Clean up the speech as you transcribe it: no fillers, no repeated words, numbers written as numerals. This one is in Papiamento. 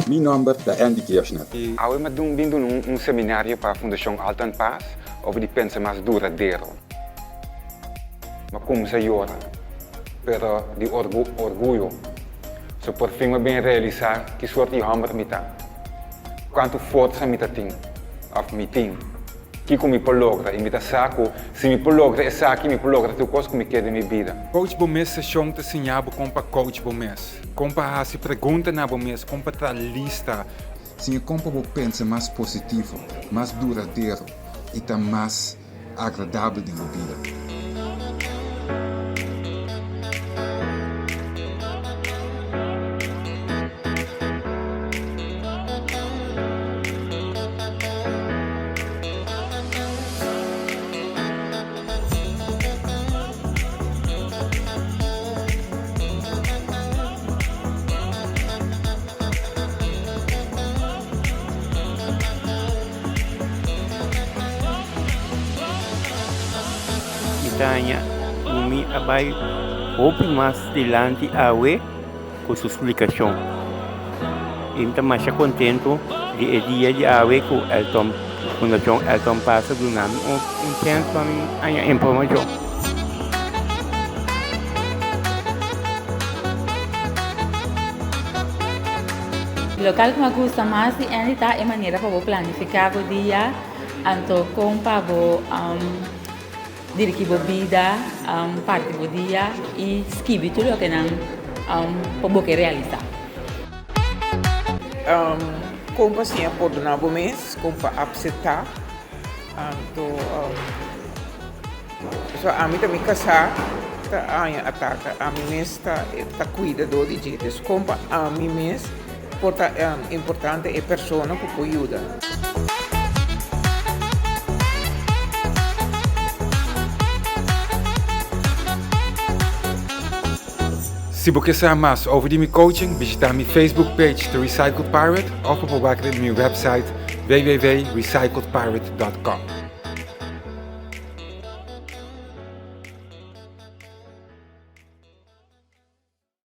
Mi nòmber ta Andy Kirchner. Awe mi a bin duna un seminario pa Fundashon Alton Paas over di pensa mas duradero. Mi a kuminsá yora, pero di orguyo. So por fin mi a bin realisá ki suerte di hòmber mi ta, kuantu forsa mi ta tin òf mi tin. Kiko mi por logra? I mi ta sa ku si mi por logra esaki, mi por logra tur kos ku mi ke den mi bida. Coach bo mes seshon ta siña bo kon pa coach bo mes, kon pa hasi pregunta na bo mes, kon pa traha lista. Siña kon pa bo pensa mas positivo, mas duradero i ta mas agradabel den bo bida. Mi ta haña ku mi a bai hopi mas dilanti awe ku su splikashon. I mi ta masha kontentu di e dia di awe ku Elton, Fundashon Elton Paz a duna mi un chèns pa mi haña informashon. Lokal ku mi a gusta mas di Andy ta e manera pa bo planifiká bo dia, anto kon pa bo dirigí bo bida, parti bo dia i skibi tur loke nan pa bo ke realisá. Kon pa siña pordoná bo mes, kon pa apseptá. Anto pasobra ami ta mi kasá ta haña ataka, ami mes ta kuida dor di dje. Dus kon pa ami mes por ta importante e persona ku por yuda. Si bo ke sa mas over di mi coaching, bishita mi Facebook page The Recycled Pirate of bo por wak riba mi website www.recycledpirate.com.